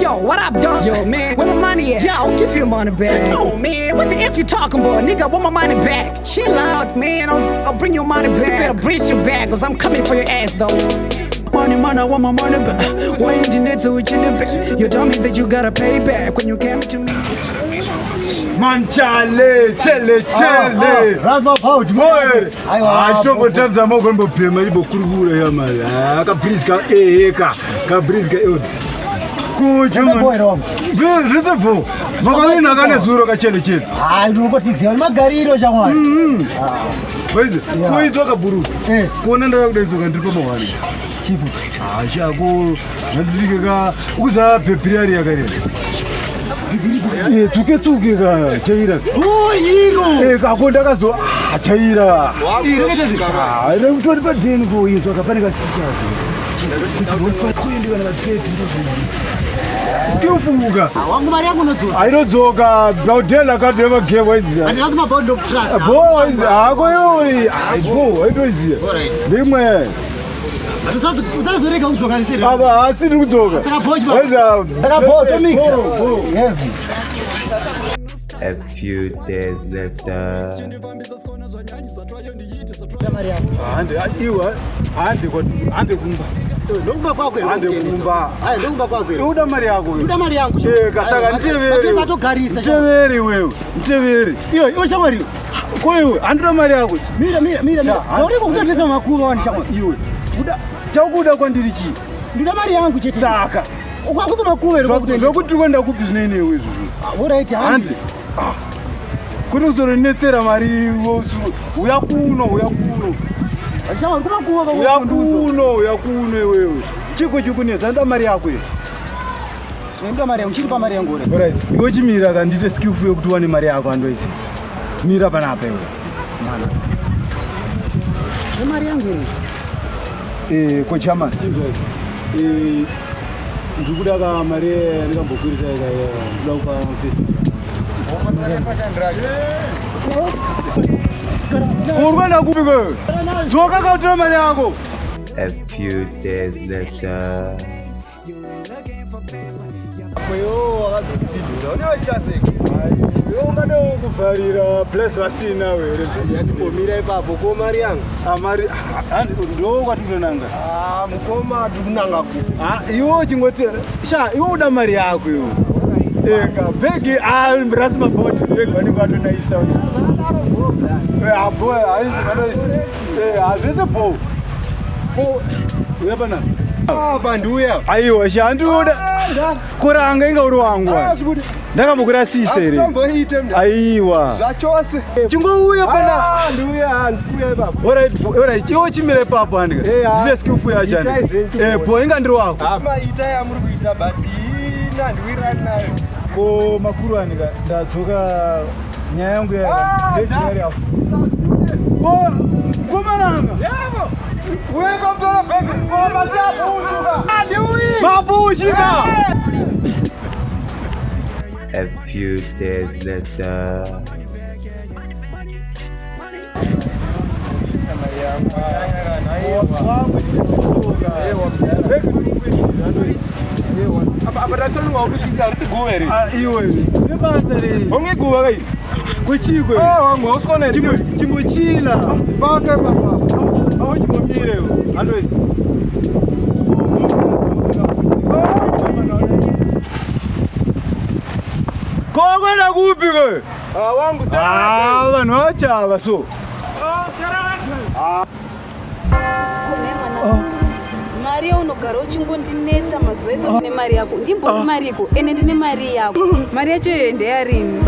Yo, what up, dog? Yo, man, where my money at? Yeah, I'll give you money back. Oh, man, what the F you talking about? Nigga, want my money back. Chill out, man. I'll bring your money back. You better brace your back, cause I'm coming for your ass, though. Money, man, I want my money back. Why ain't you need to back? You told me that you gotta pay back when you came to me. Man chale chele chele. Rasma Paul, Moyo. Aiwa, Achitombotambisa maoko ndimbobhema ndimbokurukura ya mari. Ah, kabreeze ka eheka. Kabreeze ka eod. Kujo Zvese bho here wangu? Zvese bho. Makavina kane zuro kachele chele. Hayi, ndinokotiziva magariro shamwari. Waizi, kuidzwa kaburu. Eh. Kuona ndakudaidzwa ndiri pamahwani. Chifu. Ah, chako zvandirike ka ukuza bhebhirari yakareba. Eh, tsuke tsuke ka chaira. Oh, iro. Eh, kako ndakazo ah, chaira. Iro kete Ah, ndikutori padeni kuizwa kapane kasichazi. Kuti patwendi kana katseti ndozvo. Skillful Wangu mari yangu unodzosa. Ainodzoka Baudel akadeva game waiziya. Andi Rasma Paul ndokutrust. Bo waiziya hako iyoyi. Bo waitoiziya. Alright. Ndimwe. Usazorega kudzoka niseri. Aba hasi ndiri kudzoka. Saka bho chiba. Waiziya. Saka bho tomixa. Bo, bo. Heavy. A few days later. Hande iwa hande kwati hande kumba. Ndokumba kwako here. Hande kumba. Hayi, ndokumba kwako here. Uda mari yako. iwe. Uda mari yangu. Cheka saka nditevere. Ndatogarisa. Nditevere iwewe. Nditevere. Iyo, iyo shamwari. Ko iwe handina mari yako. Mira, mira, mira. Ya, mira. Uri kutotesa makuva wani shamwari. Iwe. Uda chakuda kwandiri chii? Ndoda mari yangu chete. Saka. Ukwakuti makuva here kwakutenda. Zvokuti tiri kuenda kupi zvine inewe izvozvo. Alright, Hanzi. hanzi. Ah. Kuti uzorinetsera mari uya kuno uya kuno Shamwari kumakuva uya kuno uya kuno iwewe. Chiko chikunetsa ndoda mari yako iyo. Ndoda mari yangu, chiri pamari yangu ore. Alright. Iwe chimira ka ndiite skillful yekuti uwane mari yako andoizi. Mira panapa iwe. Mari yangu here. Eh, kochama. Eh, ndikuda ka mari ndikambokwirisa ika ndikuda kupa pesa. Uri kuenda kupi kwewe? Dzoka kautora mari yako. A few days later. Iwe ungade kuvharira plus vasina here. Yatimbomira ipapo ko mari yangu. Amari ndo kwatikutonanga. Ah, mukoma tikunanga ku. Ah, iwe chingoti sha iwe uda mari yako iwe. Eka bhegi ah rasima boti bhegi vanenge vatonaisa. Eh, abo haisi vanoisa. Eh, hazvese bo. Ko uya pana. Ah, pandiuya. Aiwa sha ndinoda kuranga inga uri wangu. Ah, zvikuti Ndakambokurasisa here. Atomboite mnda. Aiwa. Zvachose. Chingouya pana. Ah, ndiuya hanzi kuuya ipapo. Alright, alright. Iwe chimira ipapo handika. Eh, ah. Ndine skillful yacho Itai handika. zvenyu. Eh, bo inga ndiri wako. Ah, maita yamuri kuita but ina ndiwirirani nayo. Ko makuru handika ndadzoka nyaya yangu ya. Ah, ndedzinari yako. Ko komananga. Yebo. Uye komtora bhegi. Ko mapuchuka. Andiuyi. Mapuchika. A few days later. Apa tatolunga kusvika riti guva here. Ah, iwe. Nebasa rei. Honge guva kai. Kuchikwe. Ah, wangu hausikona here. Chimbo chimbochila. Paka papa. Awo chimbomire. Andoisi. Kokwenda kupi kwe? Ah, wangu Ah, vanhu vachava so. Mari yaunogara uchingondinetsa mazuva ese une mari yako ndimbori mari iko ende ndine mari yako mari yacho iyoyo ndeyarini.